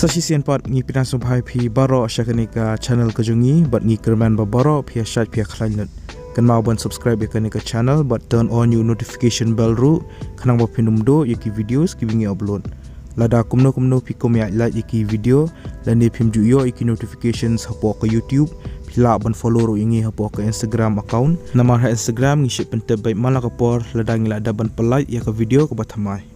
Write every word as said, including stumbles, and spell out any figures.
Sa shisien pat ngi pdiang sngewbha ïa phi baroh sha kane ka channel ka jong ngi, bad ngi kyrmen ba baroh phi ïa shait phi ïa khlaiñ lut. Kynmaw ban subscribe ïa kane ka channel bad turn on ïa u notification bell ruh, khnang ba phin ym duh ïa ki videos kiba ngi upload. Lada kumno kumno phi kum ïa like ïa ki video lane phim ju ïoh ïa ki notifications hapoh ka YouTube, phi lah ban follow ruh ïa ngi hapoh ka Instagram account. Namar ha Instagram ngi shait pyntip beit man la ka por lada ngi la dep ban pynlait ïa ka video kaba thymmai.